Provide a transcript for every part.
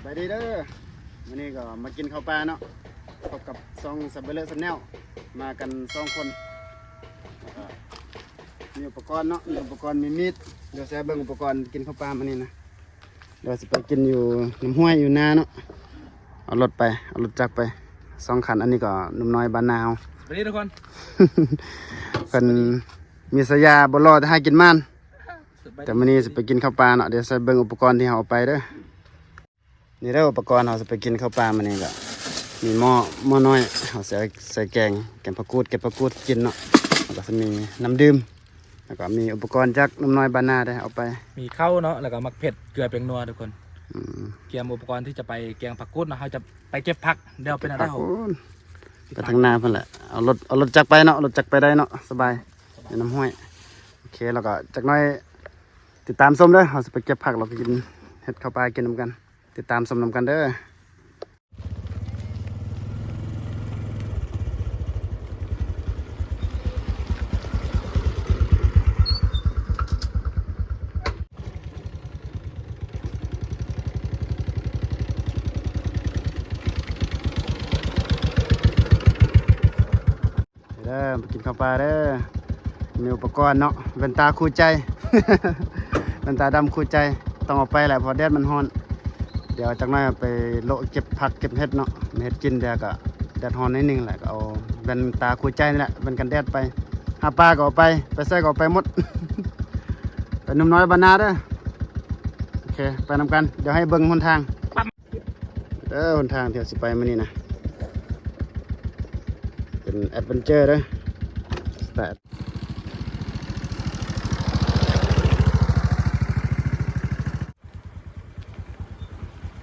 ສະບາຍດີເດີ ມື້ນີ້ກໍມາກິນເຂົ້າປ່າເນາະ ພົບກັບຊ່ອງ Sabeler Channel ມາກັນສອງຄົນ ແລ້ວກໍມີອຸປະກອນເນາະ ມີອຸປະກອນ ມີມີດ ດຽວຊິໃຫ້ເບິ່ງອຸປະກອນກິນເຂົ້າປ່າມື້ນີ້ນະ ດຽວຊິໄປກິນຢູ່ນ້ຳຫ້ວຍຢູ່ນາເນາະ ເອົາລົດໄປ ເອົາລົດຈັກໄປສອງຄັນ ອັນນີ້ກໍໜຸ່ມນ້ອຍບ້ານນາເຮົາ ສະບາຍດີທຸກຄົນ ເພິ່ນມີສາຍາບໍ່ຫຼໍ່ແຕ່ຫາກິນໝານ ສະບາຍດີ ແຕ່ມື້ນີ້ຊິໄປກິນເຂົ້າປ່າເນາະ ດຽວຊິໃຫ້ເບິ່ງອຸປະກອນທີ່ເຮົາເອົາໄປເດີ. ນີ້ເດີ ອຸປະກອນເຮົາຊິໄປກິນເຂົ້າປ່າມື້ນີ້ກໍມີໝໍ້ ໝໍ້ນ້ອຍ ເຮົາຊິເອົາໃສ່ແກງ ແກງຜັກກູດ ເກັບຜັກກູດກິນເນາະ ແລ້ວກໍຊິມີນ້ຳດື່ມ ແລ້ວກໍມີອຸປະກອນຈາກໜຸ່ມນ້ອຍບ້ານນາເດ້ເອົາໄປ ມີເຂົ້າເນາະ ແລ້ວກໍໝາກເຜັດ ເກືອ ແປ້ງນົວທຸກຄົນ ອືມ ກຽມອຸປະກອນທີ່ຈະໄປແກງຜັກກູດເນາະ ເຮົາຈະໄປເກັບຜັກ ດຽວໄປນະ ໄປທາງໜ້າພຸ້ນແຫຼະ ເອົາລົດ ເອົາລົດຈັກໄປເນາະ ລົດຈັກໄປໄດ້ເນາະ ສະບາຍ ຢູ່ນ້ຳຫ້ວຍ ໂອເຄ ແລ້ວກໍຈັກໜ້ອຍຕິດຕາມຊົມເດີ ເຮົາຊິໄປເກັບຜັກ ແລ້ວກໍກິນ ເຮັດເຂົ້າປ່າກິນນຳກັນ. ຕິດຕາມຊົມນຳກັນເດີ ເດີ ມາກິນເຂົ້າປ່າເດີ ມີອຸປະກອນເນາະ ແວ່ນຕາຄູ່ໃຈ ແວ່ນຕາດຳຄູ່ໃຈ ຕ້ອງເອົາໄປແຫຼະ ເພາະແດດມັນຮ້ອນ ດຽວຈັກໜ້ອຍໄປເລາະເກັບຜັກເກັບເຫັດເນາະ ມາເຮັດກິນ ດຽວກໍແດດຮ້ອນໜ້ອຍໜຶ່ງແຫຼະ ກໍເອົາແວ່ນຕາຄູ່ໃຈນີ້ແຫຼະ ແວ່ນກັນແດດໄປ ຫາປາກໍເອົາໄປ ໄປໃສກໍເອົາໄປໝົດ ໄປໜຸ່ມນ້ອຍບ້ານນາເດີ ໂອເຄ ໄປນຳກັນ ດຽວໃຫ້ເບິ່ງຫົນທາງ. ເອີ ຫົນທາງທີ່ເຮົາຊິໄປມື້ນີ້ນະ ເປັນແອັດເວັນເຈີເດີ ສະໄຕລ໌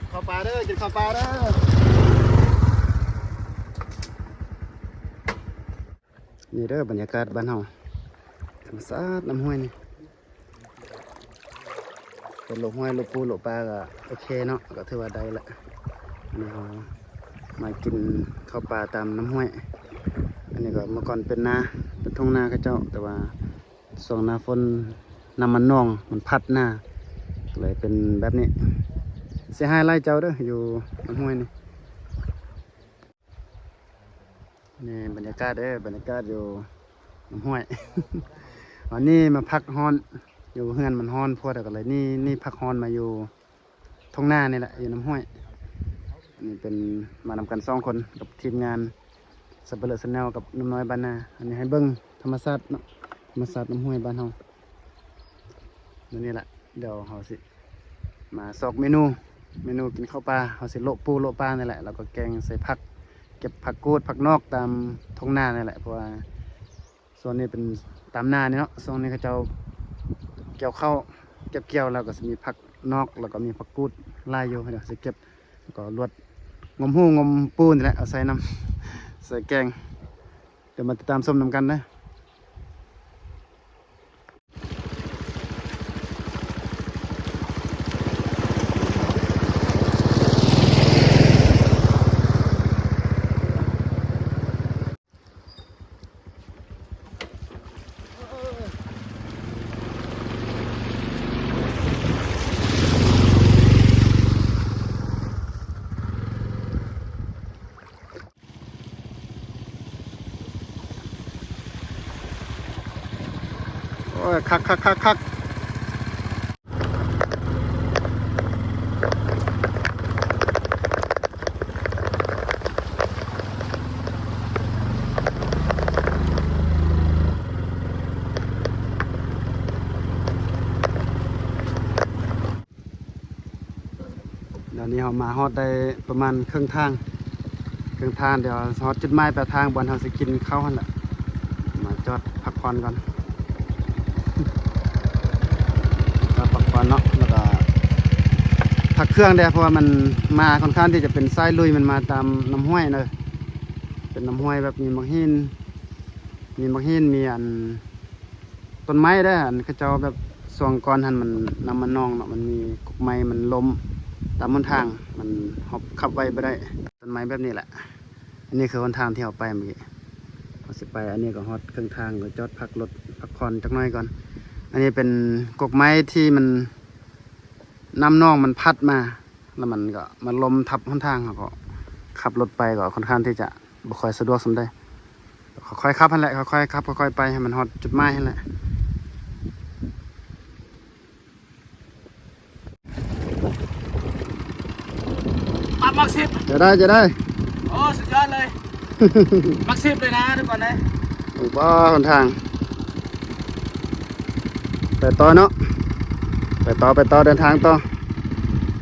ເຂົ້າປ່າເດີ ກິນເຂົ້າປ່າເດີ ນີ້ເດີ ບັນຍາກາດບ້ານເຮົາ ທຳມະຊາດນ້ຳຫ້ວຍນີ້ ເປັນໂລກຫ້ວຍໂລກປູໂລກປາກໍໂອເຄເນາະ ກໍຖືວ່າໄດ້ລະ ອັນນີ້ເຮົາມາກິນເຂົ້າປ່າຕາມນ້ຳຫ້ວຍ ອັນນີ້ກໍເມື່ອກ່ອນເປັນນາ ເປັນທົ່ງນາເຂົາເຈົ້າ ແຕ່ວ່າຊ່ວງໜ້າຝົນນ້ຳມັນໜອງມັນພັດນາ ກໍເລີຍເປັນແບບນີ້ ເສຍຫາຍຫຼາຍເຈົ້າເດີ ຢູ່ນ້ຳຫ້ວຍນີ້. ນີ້ບັນຍາກາດເດີ ບັນຍາກາດຢູ່ນ້ຳຫ້ວຍ ວັນນີ້ມາພັກຮ້ອນ ຢູ່ເຮືອນມັນຮ້ອນໂພດ ກໍເລີຍໜີ ໜີພັກຮ້ອນມາຢູ່ທົ່ງນານີ້ແຫຼະ ຢູ່ນ້ຳຫ້ວຍ ອັນນີ້ເປັນ ມານຳກັນສອງຄົນກັບທີມງານ Sabeler Channel ກັບໜຸ່ມນ້ອຍບ້ານນາ ອັນນີ້ໃຫ້ເບິ່ງທຳມະຊາດເນາະ ທຳມະຊາດນ້ຳຫ້ວຍບ້ານເຮົາ ແນວນີ້ແຫຼະ ດຽວເຮົາຊິມາຊອກເມນູ ເມນູກິນເຂົ້າປ່າ ເຮົາຊິໂລະປູໂລະປານີ້ແຫຼະ ແລ້ວກໍແກງໃສ່ຜັກ ເກັບຜັກກູດ ຜັກນອກຕາມທົ່ງນານີ້ແຫຼະ ເພາະວ່າຊ່ວງນີ້ເປັນຕາມນານີ້ເນາະ ຊ່ວງນີ້ເຂົາເຈົ້າກ່ຽວເຂົ້າ ເກັບກ່ຽວແລ້ວກໍຊິມີຜັກນອກ ແລ້ວກໍມີຜັກກູດຫຼາຍຢູ່ ດຽວຊິເກັບ ແລ້ວກໍລວດ ງົມຫູ ງົມປູນີ້ແຫຼະ ເອົາໃສ່ນຳ ໃສ່ແກງ ດຽວມາຕິດຕາມຊົມນຳກັນເດີ. ໂອ້ຍ ຄັກໆໆໆ ດຽວນີ້ເຮົາມາຮອດໄດ້ປະມານເຄິ່ງທາງ ເຄິ່ງທາງ ດຽວຮອດຈຸດໝາຍປາຍທາງບ່ອນເຮົາຊິກິນເຂົ້າຫັ້ນແຫຼະ ມາຈອດພັກຜ່ອນກ່ອນ ຈອດພັກຜ່ອນເນາະ ແລ້ວກໍພັກເຄື່ອງແດ່ ເພາະວ່າມັນມາຄ່ອນຂ້າງທີ່ຈະເປັນສາຍລຸຍ ມັນມາຕາມນ້ຳຫ້ວຍເນາະ ເປັນນ້ຳຫ້ວຍແບບມີໝາກຫີນ ມີໝາກຫີນ ມີອັນ ຕົ້ນໄມ້ເດ້ ອັນເຂົາເຈົ້າແບບຊ່ວງກ່ອນຫັ້ນມັນ ນ້ຳມັນໜອງເນາະ ມັນມີກົກໄມ້ມັນລົ້ມຕາມຫົນທາງ ມັນຮັບຂັບໄວບໍ່ໄດ້ ຕົ້ນໄມ້ແບບນີ້ແຫຼະ ອັນນີ້ຄືຫົນທາງທີ່ເຮົາໄປມື້ກີ້ ເຮົາຊິໄປ ອັນນີ້ກໍຮອດເຄິ່ງທາງ ກໍຈອດພັກລົດ ພັກຜ່ອນຈັກໜ້ອຍກ່ອນ ອັນນີ້ເປັນກົກໄມ້ທີ່ມັນ ນ້ຳໜອງມັນພັດມາ ແລ້ວມັນກໍມາລົ້ມທັບຫົນທາງ ເຮົາກໍຂັບລົດໄປກໍຄ່ອນຂ້າງທີ່ຈະບໍ່ຄ່ອຍສະດວກສ່ຳໃດ. ຄ່ອຍໆຂັບຫັ້ນແຫຼະ ຄ່ອຍໆຂັບ ຄ່ອຍໆໄປ ໃຫ້ມັນຮອດຈຸດໝາຍຫັ້ນແຫຼະ. ປັບໝາກສິບ ຈະໄດ້ ຈະໄດ້. ໂອ້ ສຸດຍອດເລີຍ ໝາກສິບເລີຍນະທຸກຄົນເອີຍ. ໂອ້ ຫົນທາງ ໄປຕໍ່ເນາະ ໄປຕໍ່ ໄປຕໍ່ ເດີນທາງຕໍ່.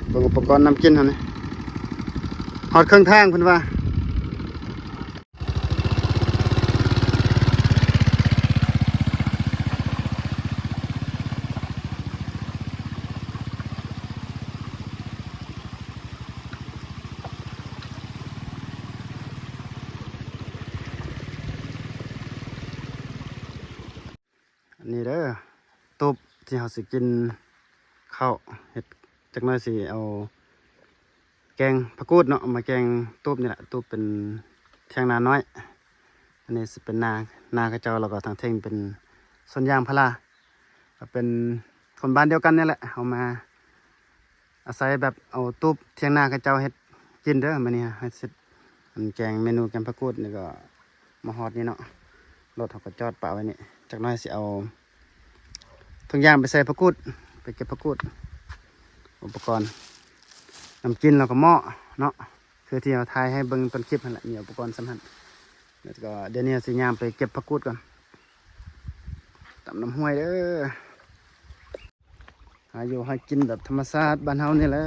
ເບິ່ງອຸປະກອນນຳກິນເຮົານີ້ ຮອດເຄິ່ງທາງເພິ່ນວ່າ. ອັນນີ້ເດີ ຕູບທີ່ເຮົາຊິກິນເຂົ້າ ເຮັດ ຈັກໜ້ອຍຊິເອົາແກງຜັກກູດເນາະ ເອົາມາແກງຕູບນີ້ແຫຼະ. ຕູບເປັນຖຽງນານ້ອຍ ອັນນີ້ຊິເປັນນາ ນາເຂົາເຈົ້າ ແລ້ວກໍທາງເທິງເປັນສວນຢາງພາລາ ກໍເປັນຄົນບ້ານດຽວກັນນີ້ແຫຼະ. ເຮົາມາອາໄສແບບເອົາຕູບຖຽງນາເຂົາເຈົ້າເຮັດກິນເດີ. ມື້ນີ້ເຮົາເຮັດ ອັນແກງ ເມນູແກງຜັກກູດນີ້ກໍມາຮອດນີ້ເນາະ ລົດເຮົາກໍຈອດປະໄວ້ນີ້. ຈັກໜ້ອຍຊິເອົາຖົງຢາງໄປໃສ່ຜັກກູດ ໄປເກັບຜັກກູດ. ອຸປະກອນນຳກິນ ແລ້ວກໍໝໍ້ເນາະ ຄືທີ່ເຮົາຖ່າຍໃຫ້ເບິ່ງຕົ້ນຄລິບຫັ້ນແຫຼະ ມີອຸປະກອນສ່ຳຫັ້ນ. ແລ້ວກໍດຽວນີ້ເຮົາຊິຍ່າງໄປເກັບຜັກກູດກ່ອນ ຕາມນ້ຳຫ້ວຍເດີ. ຫາຢູ່ຫາກິນແບບທຳມະຊາດບ້ານເຮົານີ້ແຫຼະ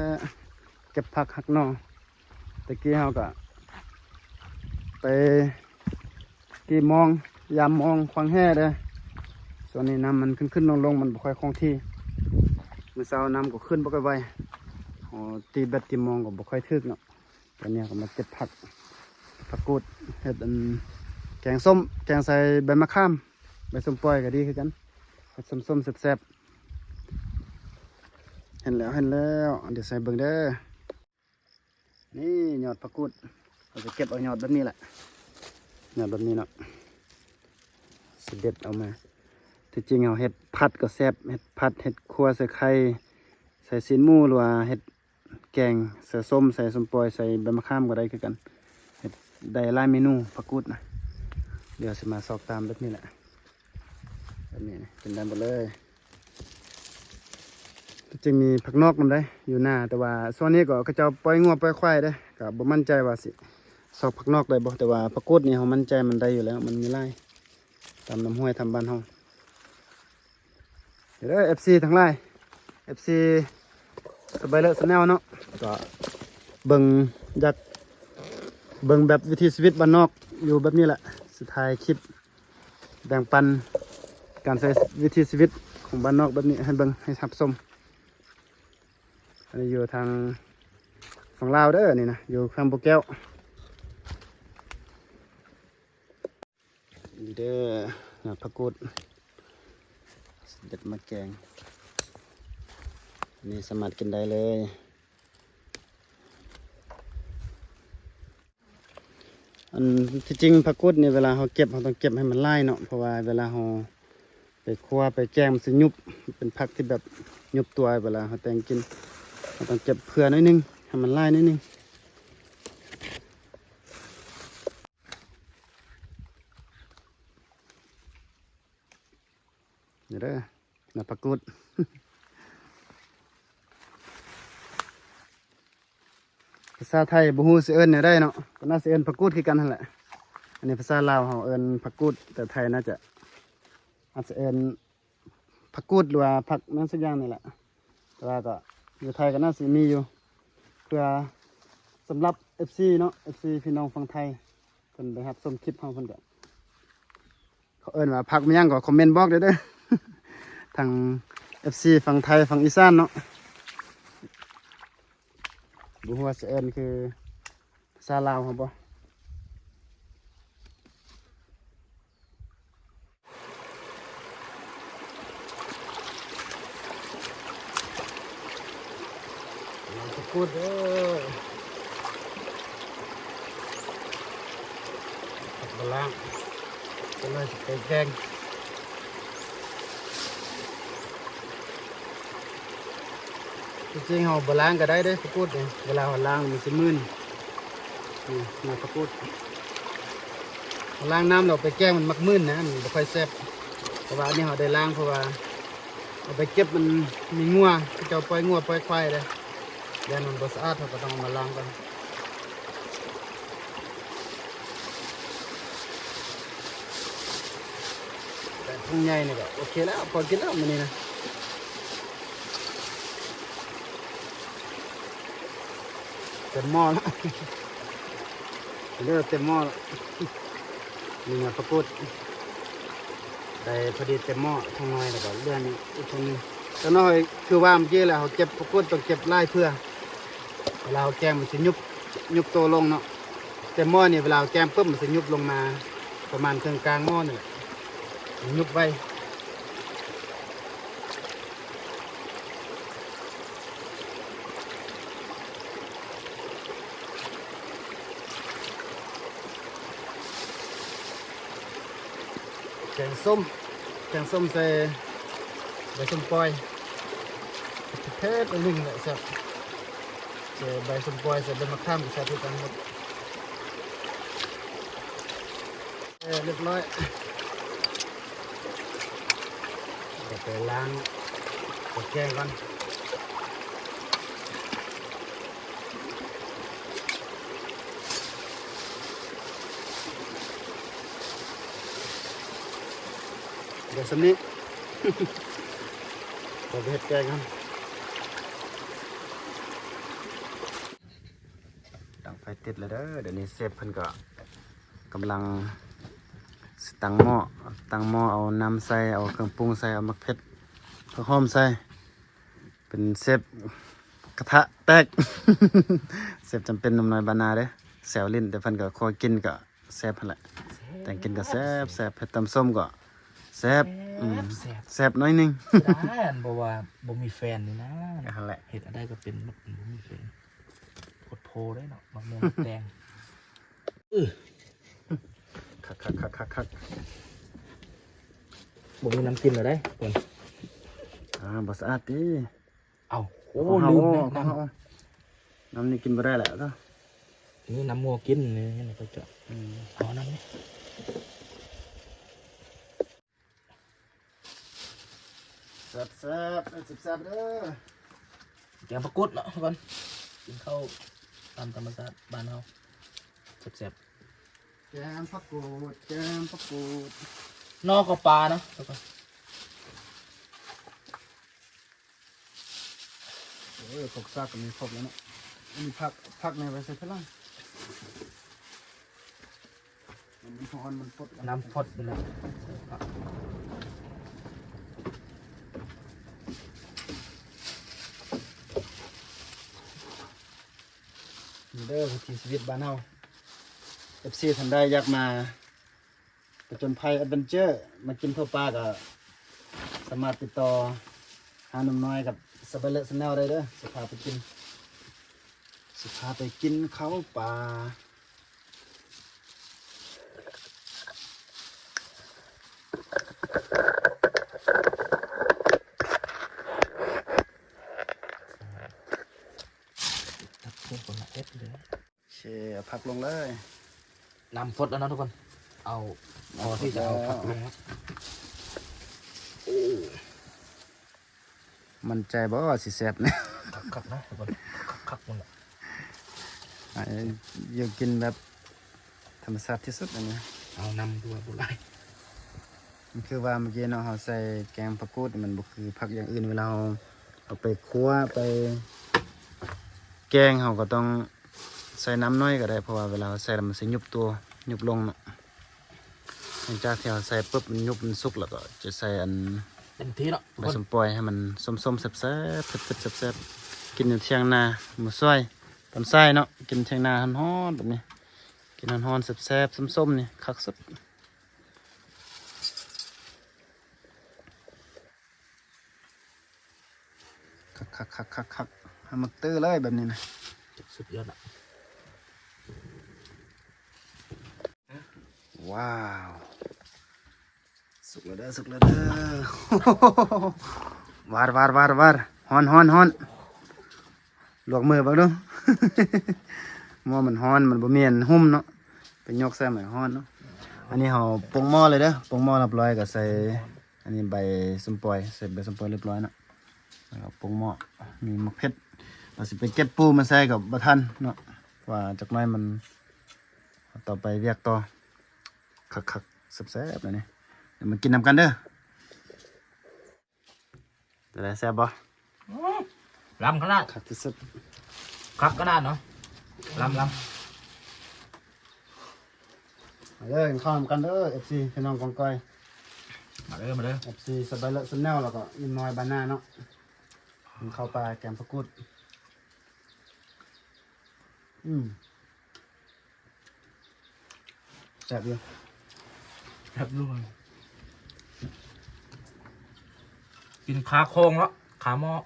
ເກັບຜັກຫັກໜໍ່. ແຕ່ກີ້ເຮົາກະໄປຕີມອງ ຍາມມອງຂວາງແຮ່ເດີ. ຊ່ວງນີ້ນ້ຳມັນຂຶ້ນໆລົງໆ ມັນບໍ່ຄ່ອຍຄົງທີ່. ມື້ເຊົ້ານ້ຳກໍຂຶ້ນບໍ່ຄ່ອຍໄວ ເຮົາຕີແບັດຕີມອງກໍບໍ່ຄ່ອຍຖືກເນາະ. ຕອນນີ້ເຮົາກໍມາເກັບຜັກ ຜັກກູດ ເຮັດອັນແກງສົ້ມ ແກງໃສ່ໃບມະຂາມ ໃບສົ້ມປ່ອຍກໍດີຄືກັນ ເຮັດສົ້ມໆແຊບໆ. ເຫັນແລ້ວ ເຫັນແລ້ວ ດຽວໃສ່ເບິ່ງເດີ. ນີ້ຍອດຜັກກູດ ເຮົາຈະເກັບເອົາຍອດແບບນີ້ແຫຼະ ຍອດແບບນີ້ເນາະ ຊິເດັດເອົາມາ. ທີ່ຈິງເຮົາເຮັດຜັດກໍແຊບ ເຮັດຜັດ ເຮັດຂົ້ວໃສ່ໄຂ່ ໃສ່ຊີ້ນໝູ ຫຼືວ່າເຮັດ ແກງ ໃສ່ສົ້ມ ໃສ່ສົ້ມປ່ອຍ ໃສ່ໃບມະຂາມກໍໄດ້ຄືກັນ ເຮັດໄດ້ຫຼາຍເມນູຜັກກູດນະ. ດຽວຊິມາຊອກຕາມແບບນີ້ແຫຼະ ແບບນີ້ກິນໄດ້ໝົດເລີຍ. ທີ່ຈິງມີຜັກນອກນຳໄດ໋ຢູ່ໜ້າ ແຕ່ວ່າຊ່ວງນີ້ກໍເຂົາເຈົ້າປ່ອຍງົວປ່ອຍຄວາຍເດ້ ກໍບໍ່ໝັ້ນໃຈວ່າຊິຊອກຜັກນອກໄດ້ບໍ່ ແຕ່ວ່າຜັກກູດນີ້ເຮົາໝັ້ນໃຈມັນໄດ້ຢູ່ແລ້ວ ມັນມີຫຼາຍ ຕາມນ້ຳຫ້ວຍ ຕາມບ້ານເຮົາ. ເດີ ເອັຟຊີ ທັງຫຼາຍ ເອັຟຊີ ສະບາຍເລີ ແຊນແນວ ເນາະ ກໍເບິ່ງ ຢາກເບິ່ງແບບວິຖີຊີວິດບ້ານນອກຢູ່ແບບນີ້ແຫຼະ ຊິຖ່າຍຄລິບແບ່ງປັນການໃຊ້ວິຖີຊີວິດຂອງບ້ານນອກແບບນີ້ໃຫ້ເບິ່ງ ໃຫ້ຮັບຊົມ. ອັນນີ້ຢູ່ທາງຝັ່ງລາວເດີ ນີ້ນະ ຢູ່ແຂວງບໍ່ແກ້ວ. ນີ້ເດີ ຍອດຜັກກູດ ເດັດມາແກງ ນີ້ສາມາດກິນໄດ້ເລີຍ. ອັນທີ່ຈິງຜັກກູດນີ້ ເວລາເຮົາເກັບ ເຮົາຕ້ອງເກັບໃຫ້ມັນຫຼາຍເນາະ ເພາະວ່າເວລາເຮົາໄປຂົ້ວໄປແກງ ມັນຊິຫຍຸບ ເປັນຜັກທີ່ແບບຫຍຸບຕົວ ເວລາເຮົາແຕ່ງກິນ ເຮົາຕ້ອງເກັບເຜື່ອໜ້ອຍໜຶ່ງ ໃຫ້ມັນຫຼາຍໜ້ອຍໜຶ່ງ. ນີ້ເດີ ນຳຜັກກູດ ພາສາໄທບໍ່ຮູ້ຊິເອີ້ນແນວໃດເນາະ ກໍໜ້າຊິເອີ້ນຜັກກູດຄືກັນຫັ້ນແຫຼະ. ອັນນີ້ພາສາລາວເຮົາເອີ້ນຜັກກູດ ແຕ່ໄທໜ້າຈະ ອາດຈະເອີ້ນຜັກກູດ ຫຼືວ່າຜັກຫຍັງສັກຢ່າງນີ້ແຫຼະ ແຕ່ວ່າກໍຢູ່ໄທກໍໜ້າຊິມີຢູ່ ເພື່ອສຳລັບເອັຟຊີເນາະ ເອັຟຊີ ພີ່ນ້ອງຝັ່ງໄທ ເພິ່ນໄດ້ຮັບຊົມຄລິບເຮົາ ເພິ່ນກໍ ເຂົາເອີ້ນວ່າຜັກຫຍັງກໍຄອມເມັນບອກເດີ ທາງເອັຟຊີຝັ່ງໄທຝັ່ງອີສານເນາະ ບໍ່ຮູ້ວ່າຊິເອີ້ນຄືພາສາລາວເຮົາບໍ່. ເອົາຜັກກູດເດີ ຜັກບະລ່າງ ຈັກໜ້ອຍຊິໄປແກງ. ຈິງໆ ເຮົາບໍ່ລ້າງກໍໄດ້ເດ້ ຜັກກູດນີ້ ເວລາເຮົາລ້າງມັນຊິມື່ນ. ນີ້ ໜ່ວຍຜັກກູດ ເຮົາລ້າງນ້ຳແລ້ວໄປແກງມັນມັກມື່ນນະ ມັນບໍ່ຄ່ອຍແຊບ. ແຕ່ວ່າອັນນີ້ເຮົາໄດ້ລ້າງ ເພາະວ່າເອົາໄປເກັບມັນມີງົວ ເຂົາເຈົ້າປ່ອຍງົວປ່ອຍຄວາຍເດ້ ຢ້ານມັນບໍ່ສະອາດ ເຮົາກໍຕ້ອງເອົາມາລ້າງກ່ອນ. ແຕ່ຖົງໃຫຍ່ນີ້ກໍໂອເຄແລ້ວ ພໍກິນແລ້ວມື້ນີ້ນະ. ເຕັມໝໍ້ແລ້ວ ເດີ ເຕັມໝໍ້ແລ້ວ. ນີ້ນະ ປາກົດໄດ້ພໍດີເຕັມໝໍ້ ທັງໜ້ອຍ ແລ້ວກໍເຫຼືອນີ້ອີກຖົງໜຶ່ງ. ຕອນນ້ອຍຄືວ່າເມື່ອກີ້ແຫຼະ ເຮົາເກັບປາກົດຕ້ອງເກັບຫຼາຍເທື່ອ ເວລາເຮົາແກງມັນຊິຍຸບ ຍຸບໂຕລົງເນາະ. ເຕັມໝໍ້ນີ້ ເວລາເຮົາແກງປຶບ ມັນຊິຍຸບລົງມາປະມານເຄິ່ງກາງໝໍ້ນີ້ແຫຼະ ມັນຍຸບໄວ. ແກງສົ້ມ ແກງສົ້ມໃສ່ໃບສົ້ມປ່ອຍ ເຜັດໆ ໜ້ອຍໜຶ່ງແຫຼະ ແຊບ. ໃສ່ໃບສົ້ມປ່ອຍ ໃສ່ໃບມະຂາມກໍແຊບຄືກັນໝົດ. ເອີ ຮຽບຮ້ອຍ ກໍໄປລ້າງ ໄປແກງກ່ອນ. ດຽວສ່ຳນີ້ ເຮົາໄປເຮັດແກງກັນ. ຕັ້ງໄຟຕິດແລ້ວເດີ ດຽວນີ້ເຊຟເພິ່ນກໍກຳລັງຊິຕັ້ງໝໍ້ ຕັ້ງໝໍ້ ເອົານ້ຳໃສ່ ເອົາເຄື່ອງປຸງໃສ່ ເອົາໝາກເຜັດ ຜັກຫອມໃສ່. ເປັນເຊຟກະທະແຕກ ເຊຟຈຳເປັນ ໜຸ່ມນ້ອຍບ້ານນາເດ້ ແຊວຫຼິ້ນ. ແຕ່ເພິ່ນກໍຄົວກິນກໍແຊບຫັ້ນແຫຼະ ແຕ່ງກິນກໍແຊບໆ ເຮັດຕຳສົ້ມກໍແຊບ ແຊບ ອືມ ແຊບ ແຊບໜ້ອຍໜຶ່ງ. ເສຍດາຍອັນບໍ່ວ່າບໍ່ມີແຟນນີ້ນະ ຫັ້ນແຫຼະ ເຮັດອັນໃດກໍເປັນໝົດ ບໍ່ມີແຟນ ໂພດໂພເດ້ເນາະ ໝາກມ່ວງໝາກແຕງ. ອື ຄັກໆໆໆໆ ບໍ່ມີນ້ຳກິນແລ້ວເດ້ ເພິ່ນ ອ່າ ບໍ່ສະອາດຕິ. ເອົ້າ ໂອ້ ຂອງເຮົາ ລືມເດ້ ຂອງເຮົາ ນ້ຳ ນ້ຳນີ້ກິນບໍ່ໄດ້ແຫຼະເນາະ ນີ້ນ້ຳງົວກິນນີ້ ນີ້ກໍຈະ ອືມ ເອົານ້ຳນີ້. ແຊບໆ ເອີ ແຊບໆ ເດີ ແກງຜັກກຸດເນາະທຸກຄົນ ກິນເຂົ້າຕາມທຳມະຊາດບ້ານເຮົາ ແຊບໆ. ແກງຜັກກູດ ແກງຜັກກູດ ໜໍ່ເຂົ້າປ່າເນາະທຸກຄົນ. ໂອ້ຍ ຄົກຊາກກໍມີຄົບແລ້ວເນາະ. ອັນນີ້ຜັກ ຜັກນີ້ໄວ້ໃສ່ທີຫຼັງ ມັນຮ້ອນ ມັນຟົດ ນ້ຳຟົດນີ້ແຫຼະ. ນີ້ເດີ ວິຖີຊີວິດບ້ານເຮົາ ເອັຟຊີ ທ່ານໃດຢາກມາ ຜະຈົນໄພແອັດເວັນເຈີ ມາກິນທົ່ວປ່າກໍສາມາດຕິດຕໍ່ຫາໜຸ່ມນ້ອຍກັບ Sabalet Channel ໄດ້ເດີ ຊິພາໄປກິນ ຊິພາໄປກິນເຂົ້າປ່າ. ຕັກເຂົ້າຄົນລະເອັດເດີ. ໂອເຄ ເອົາຜັກລົງເລີຍ. ນ້ຳຟົດແລ້ວເນາະທຸກຄົນ ເອົາ ພໍທີ່ຈະເອົາຜັກລົງແລ້ວ. ໂອ້ ໝັ້ນໃຈບໍ່ວ່າຊິແຊບນະ? ຄັກໆ ນະທຸກຄົນ ຄັກໆ ໝົດແຫຼະ. ເອີ ຢູ່ກິນແບບທຳມະຊາດທີ່ສຸດອັນນີ້ ເອົານ້ຳດ້ວຍບໍ່ຫຼາຍ. ມັນຄືວ່າເມື່ອກີ້ເນາະ ເຮົາໃສ່ແກງຜັກກູດ ມັນບໍ່ຄືຜັກຢ່າງອື່ນ ເວລາເຮົາເອົາໄປຂົ້ວໄປແກງ ເຮົາກໍຕ້ອງ ໃສ່ນ້ຳໜ້ອຍກໍໄດ້ ເພາະວ່າເວລາເຮົາໃສ່ແລ້ວມັນຊິຍຸບຕົວ ຍຸບລົງເນາະ. ຫຼັງຈາກທີ່ເຮົາໃສ່ປຶບ ມັນຍຸບ ມັນສຸກແລ້ວ ກໍຈະໃສ່ອັນ ເຕັມທີ່ເນາະ ໃບສົມປອຍໃຫ້ມັນສົ້ມໆ ແຊບໆ ເຜັດໆ ແຊບໆ ກິນຢູ່ທ່ຽງນາ ມື້ສວຍ ຕອນສາຍເນາະ ກິນທ່ຽງນາຮ້ອນໆ ແບບນີ້ ກິນຮ້ອນໆ ແຊບໆ ສົ້ມໆ ນີ້ຄັກສຸດ. ຄັກໆໆໆໆ ໃຫ້ມັກຕື້ເລີຍແບບນີ້ນະ ສຸດຍອດລະ. ວ້າວ ສຸກແລ້ວເດີ ສຸກແລ້ວເດີ. ວາດ ວາດ ວາດ ວາດ ຮ້ອນ ຮ້ອນ ຮ້ອນ. ລວກມືເບິ່ງດູ ໝໍ້ມັນຮ້ອນ ມັນບໍ່ມີອັນຫຸ້ມເນາະ ໄປຍົກໃສ່ມັນຮ້ອນເນາະ. ອັນນີ້ເຮົາປົງໝໍ້ເລີຍເດີ ປົງໝໍ້ຮຽບຮ້ອຍ ກໍໃສ່ອັນນີ້ໃບສົມປອຍ ໃສ່ໃບສົມປອຍຮຽບຮ້ອຍເນາະ ແລ້ວກໍປົງໝໍ້ ມີໝາກເຜັດ ວ່າຊິໄປເກັບປູມາໃສ່ກໍບໍ່ທັນເນາະ ວ່າຈັກໜ້ອຍມັນ ຕໍ່ໄປວຽກຕໍ່ ຄັກໆ ແຊບໆ ແນວນີ້ ດຽວມາກິນນຳກັນເດີ. ເປັນໃດ ແຊບບໍ່? ອືມ ລ້ຳຂະໜາດ ຄັກທີ່ສຸດ ຄັກຂະໜາດເນາະ ລ້ຳໆ. ມາເດີ ກິນເຂົ້ານຳກັນເດີ ເອັຟຊີ ພີ່ນ້ອງກອງກອຍ ມາເດີ ມາເດີ ເອັຟຊີ ສະບາຍເລີ ແຊນແນວ ແລ້ວກໍໜຸ່ມນ້ອຍບ້ານນາເນາະ ກິນເຂົ້າປາແກງຜັກກູດ. ອືມ ແຊບຢູ່ ແຊບຢູ່ ກິນຄາໂຄງເນາະ ຄາໝໍ້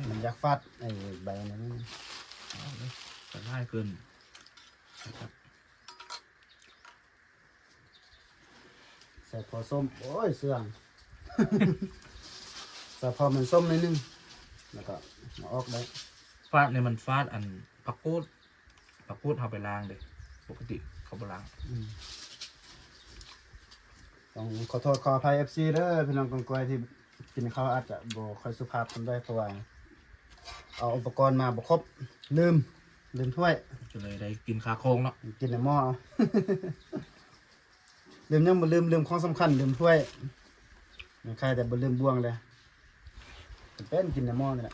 ມັນຢາກຟາດໄອ້ໃບນັ້ນ ເອົາເລີຍ ສະຫຼາຍເກີນ. ໃສ່ພໍສົ້ມ ໂອ້ຍ ເຊື່ອງ ໃສ່ພໍມັນສົ້ມໜ້ອຍໜຶ່ງ ແລ້ວກໍເອົາອອກໄດ້ ຟາດນີ້ມັນຟາດອັນຜັກກູດ ຜັກກູດເຮົາໄປລ້າງເດ້ ປົກກະຕິເຂົາບໍ່ລ້າງ. ອືມ ຕ້ອງຂໍໂທດຂໍອະໄພ ເອັຟຊີ ເດີ ພີ່ນ້ອງກອງກອຍ ທີ່ ກິນເຂົ້າອາດຈະບໍ່ຄ່ອຍສຸພາບປານໃດ ເພາະວ່າເອົາອຸປະກອນມາບໍ່ຄົບ ລືມ ລືມຖ້ວຍ ກໍເລີຍໄດ້ກິນຄາໂຄງເນາະ ກິນໃນໝໍ້ເອົາ ລືມຫຍັງບໍ່ລືມ ລືມຂອງສຳຄັນ ລືມຖ້ວຍ ມັນຄ້າຍແຕ່ບໍ່ລືມບ່ວງເດ້ ເປັນກິນໃນໝໍ້ນີ້ແຫຼະ.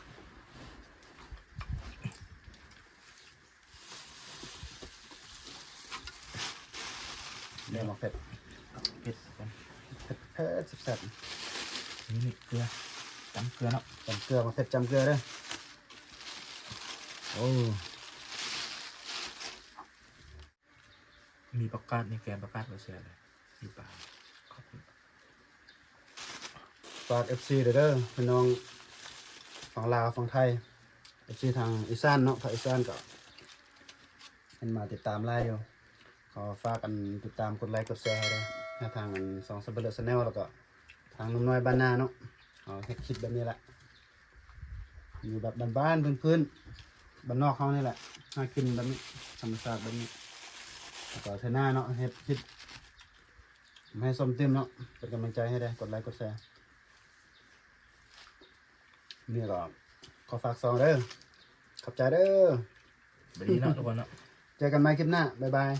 ແລ້ວໝາກເຜັດ ເຜັດກ່ອນ ເຜັດໆ ແຊບໆ ນີ້ເກືອ ຈ້ຳເກືອເນາະ ຈ້ຳເກືອ ໝາກເຜັດຈ້ຳເກືອເດີ. ໂອ້ ມີຜັກກາດ ມີແກງຜັກກາດກໍແຊບເລີຍ ມີປາ ຂອບຄຸນ. ຝາກ ເອັຟຊີ ເດີ ເດີ ພີ່ນ້ອງຝັ່ງລາວຝັ່ງໄທ ເອັຟຊີ ທາງອີສານເນາະ ພາກອີສານກໍເຫັນມາຕິດຕາມຫຼາຍຢູ່ ຂໍຝາກອັນຕິດຕາມກົດໄລກົດແຊໃຫ້ເດີ ໃຫ້ທາງອັນຊ່ອງ ສະບາຍເລີ ແຊນແນວ ແລ້ວກໍທາງໜຸ່ມນ້ອຍບ້ານນາເນາະ ເຮົາເຮັດຄລິບແບບນີ້ແຫຼະ ຢູ່ແບບບ້ານໆ ພື້ນໆ ບ້ານນອກເຮົານີ້ແຫຼະ ຫາກິນແບບນີ້ ທຳມະຊາດແບບນີ້ ແລ້ວກໍເທື່ອໜ້າເນາະ ເຮັດຄລິບ ໃຫ້ຊົມຕື່ມເນາະ ເປັນກຳລັງໃຈໃຫ້ເດີ ກົດໄລກົດແຊ. ນີ້ກໍຂໍຝາກຊ່ອງເດີ ຂອບໃຈເດີ ສະບາຍດີເນາະທຸກຄົນເນາະ ເຈີກັນໃໝ່ຄລິບໜ້າ ບາຍບາຍ.